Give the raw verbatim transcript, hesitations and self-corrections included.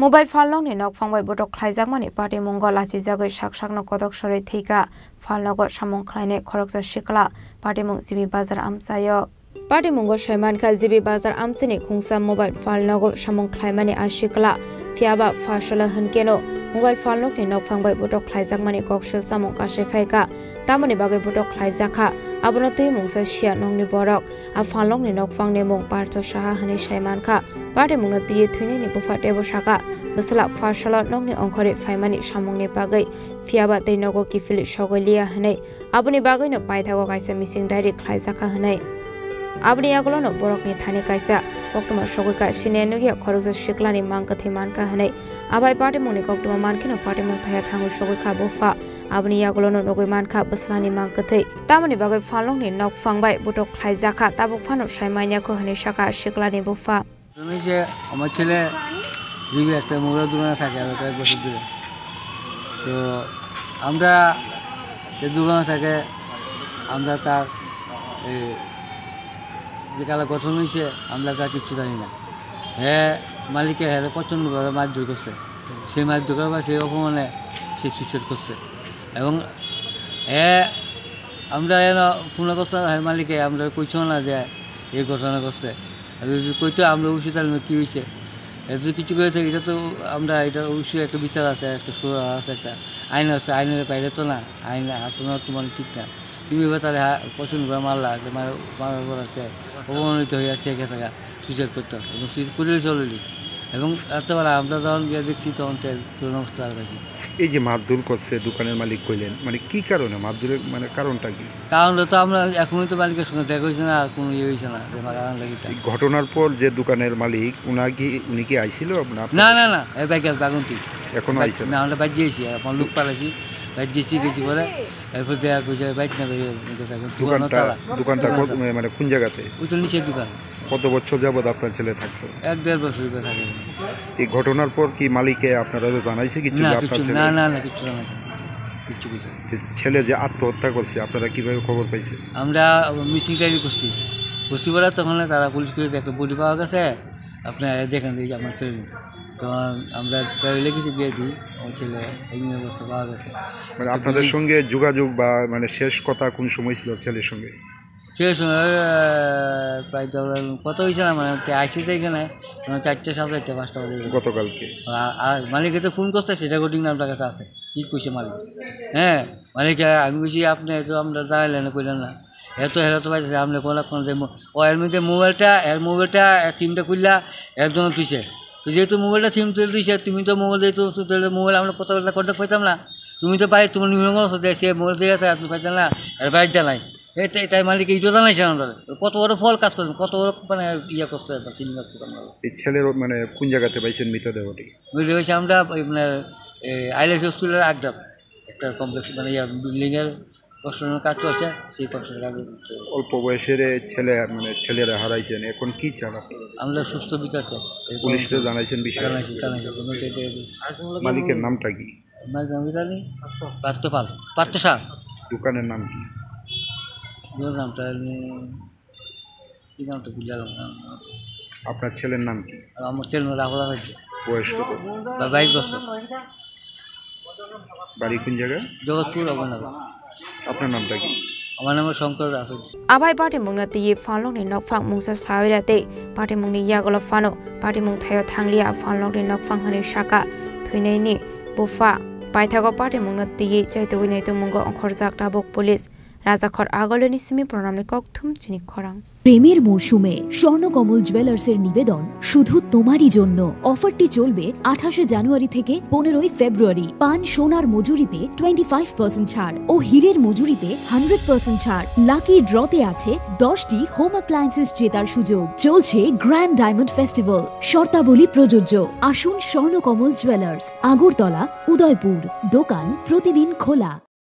Mobile phalnokni nokphang bai botok khlaijakmani patimungo lachijagwi sak sakno kotok sorwi thwikha. Phalnogo samung khlainai khoroksa sikla, patimung G B Bazar amchaio. Patimungo saimankha, G B Bazar amchaini khungsa mobile phalnogo samung khlaimani a sikla. Phiyaba pha sala hwnkeno mobile phalnokni nokphang bai botok khlaijakmani koksil chamung kasai phaikha. Tamoni bagwi botok khlaijakha, abono twi mungsa siya nokni borok. A phalnokni nokphangni mung Partho Saha hwnwi saimankha. Patimungno twiwi thwinaini bupha teibo sakha, bwsla pha salo nokni ongkhorwi phaimani samungni bagwi, phiyaba tei nogo kiphilwi sogwi liya hwnwi. Aboni bagwino paithago kaisa missing diary khlaijakha hwnwi. Aboni yagulono borokni thani kaisa koktwma sogwikha, siniya nukya khoroksa siklani mang kwthwi mankha hwnwi. Abai patimungni koktwma mankheno patimung thaya thangwi sogwikha bupha. Aboni yagulono nugwi mankha bwslani mang kwthwi. Tamoni bagwi phalnokni nokphang bai botok khlaijakha, tabuk phano sai manya kho hwnwi sakha siklani bupha. ঘটনা হয়েছে, আমার ছেলে দিবি একটা মোবাইল দোকানে থাকে আরো কয়েক বছর ধরে। তো আমরা যে দোকানে থাকে, আমরা তার এই যে কালা ঘটনা হয়েছে, আমরা তার কিচ্ছু জানি না। হ্যাঁ, মালিকে হ্যাঁ প্রচণ্ডভাবে মারধর করছে। সেই মারধর করার পর সেই অপমানে সে সুইসাইড করছে। এবং হ্যাঁ, আমরা এন ফোন করছিলাম, হ্যাঁ, মালিকে আমরা কইছো না যে এই ঘটনা ঘটছে। আর যদি কইতো, আমরা অবশ্যই তাহলে কি হয়েছে? এত কিছু করে থাকে, এটা তো আমরা, এটা অবশ্যই একটা বিচার আছে, একটা সুরা আছে, একটা আইন আছে, আইনের বাইরে তো না, আইন আসলে তোমার ঠিক না। তুমি এবার তাহলে হা-, পছন্দ করে মারলা, যে মার-, মারার পর আছে, অপমানিত হয়ে আছে, গেছে গা, সুইসাইড করতে হবে। এবং সুইসাইড করেই চললি। এবং রাত্রেবেলা আমরা যখন গিয়ে দেখছি, তখন তো এর কোনো অবস্থা আর পাইছি না। এই যে মারধর করছে দোকানের মালিক কইলেন, মানে কি কারণে মারধরের, মানে কারণটা কি? কারণটা তো আমরা এখনই তো মালিকের সঙ্গে দেখা হয়েছে না, আর কোনো ইয়ে হয়েছে না, যে মারামারি কি তা। এই ঘটনার পর যে দোকানের মালিক, উনা কি, উনি কি আইছিল না আপনার? না, না, না, এই বাইক আছে, বাগুন্তি। এখনো বাইক আইছে না? না, আমরা বাইক গিয়েছি, এখন লোক পালাইছি, বাইক গিয়েছি, গেছি পরে, এরপর দেখা কইছে, বাইক না, বাইক, বাইক আছে, এখন দোকানটা, দোকানও তালা। দোকানটা দোকান কোন, আছে। মানে কোন জায়গাতে? ওই তো নিচের দোকান। কত বছর যাবত আপনার ছেলে থাকতো? এক দেড় বছর ধরে থাকে। এই ঘটনার পর কি মালিকে আপনারা জানাইছে কিছু না, যে আপনার কিছু, ছেলে? না, না, না, কিছু জানাইছে না। কিচ্ছু, কিছু। যে ছেলে যে আত্মহত্যা করছে, আপনারা কিভাবে খবর পাইছেন? আমরা মিসিং ডায়েরি করছি। করছি বলে তখন তারা পুলিশ করে একটা বডি পাওয়া গেছে, আপনারা দেখেন এই যে আমার ছেলে। তখন আমরা ডায়েরি লিখে দিয়ে দিই, আমার ছেলে এমনি অবস্থা পাওয়া গেছে। মানে আপনাদের সঙ্গে যোগাযোগ বা মানে শেষ কথা কোন সময় ছিল ছেলের সঙ্গে? সেই সময়, আহ, প্রায় তো কত হয়েছে না, মানে, তে আইসি তো এখানে, মানে, চারটে, সাড়ে চারটে, পাঁচটা বাজে। গতকালকে? আর, আর মালিকে তো ফোন করছে, সেটা রেকর্ডিং আপনার কাছে আছে। কি কইছে মালিক? হ্যাঁ, মালিক, আহ, আমি কইছি, "আপনি তো আমরা জানাইলেন না, কইলেন না।" এত হেরা তো পাইতেছে, আপনি কোন, কোন যে মো-, ও, এর মধ্যে মোবাইলটা, এর মোবাইলটা, এর সিমটা খুললা, একজন দিছে। তো যেহেতু মোবাইলটা সিম তুলে দিছে, তুমি তো মোবাইল দিয়ে তো, তো তাহলে মোবাইল আমরা কত করে কন্ট্যাক্ট পাইতাম না। তুমি তো বাইরে তোমার নিয়ম আছে, দেশে মোবাইল দিয়ে আছে, আপনি পাইতেন না, আর বাইরে জানাই। এটাই, এটাই মালিক এই কথা নাই, আমরা কত বড় ফল কাজ করবেন, কত বড় মানে ইয়ে করতে হবে, তিন লাখ টাকা আমরা। এই ছেলের মানে কোন জায়গাতে পাইছেন মৃতদেহটি? বুঝতে পারছি, আমরা ওই মানে, এ, আইলেস হসপিটালের আগটা একটা কমপ্লেক্স, মানে ইয়া, বিল্ডিং এর কনস্ট্রাকশনের কাজ চলছে, সেই কনস্ট্রাকশনের কাজ করতে হবে। অল্প বয়সের এই ছেলে, মানে ছেলেরা হারাইছেন, এখন কি চান আপনারা? আমরা সুস্থ বিচার চাই। এই পুলিশকে কনস্ট্রাকশন জানাইছেন বিষয়ে? জানাইছি, জানাইছি, কোনো এটা, এটা, মালিকের নামটা কি? আমার নাম কি জানি? পার্থ। পার্থ পাল। পার্থ শাহ। দোকানের নাম কি? দোকানের নামটা আমি কি নাম তো ভুলে গেলাম না। আপনার ছেলের নাম কি? আর আমার ছেলের নাম রাহুল আচার্য। বয়স কত? বা-, বাইশ বছর। বাড়ি কোন জায়গায়? জগৎপুর অবনগর। আপনার নামটা কি? আমার নাম শঙ্কর আচার্য। Abai patimungno twiwi phalnokni nokphang mungsa sawira tei patimungni yagulo phano patimung thaio thangliya phalnokni nokphang hwnwi sakha thwinaini bupha. Paithago patimungno twiwi chaitugwi naitugmungo ongkhorjak tabuk police. Rajakhor Agoloni simi pranamni kokthum chini khorang. প্রেমের মরশুমে স্বর্ণকমল জুয়েলার্সের নিবেদন শুধু তোমারই জন্য। অফারটি চলবে আঠাশে জানুয়ারি থেকে পনেরোই ফেব্রুয়ারি। পান সোনার মজুরিতে টোয়েন্টি ফাইভ পার্সেন্ট ছাড় ও হীরের মজুরিতে হান্ড্রেড পার্সেন্ট ছাড়। লাকি ড্রতে আছে দশটি হোম অ্যাপ্লায়েন্সেস জেতার সুযোগ। চলছে গ্র্যান্ড ডায়মন্ড ফেস্টিভ্যাল, শর্তাবলী প্রযোজ্য। আসুন স্বর্ণকমল জুয়েলার্স, আগরতলা, উদয়পুর। দোকান প্রতিদিন খোলা।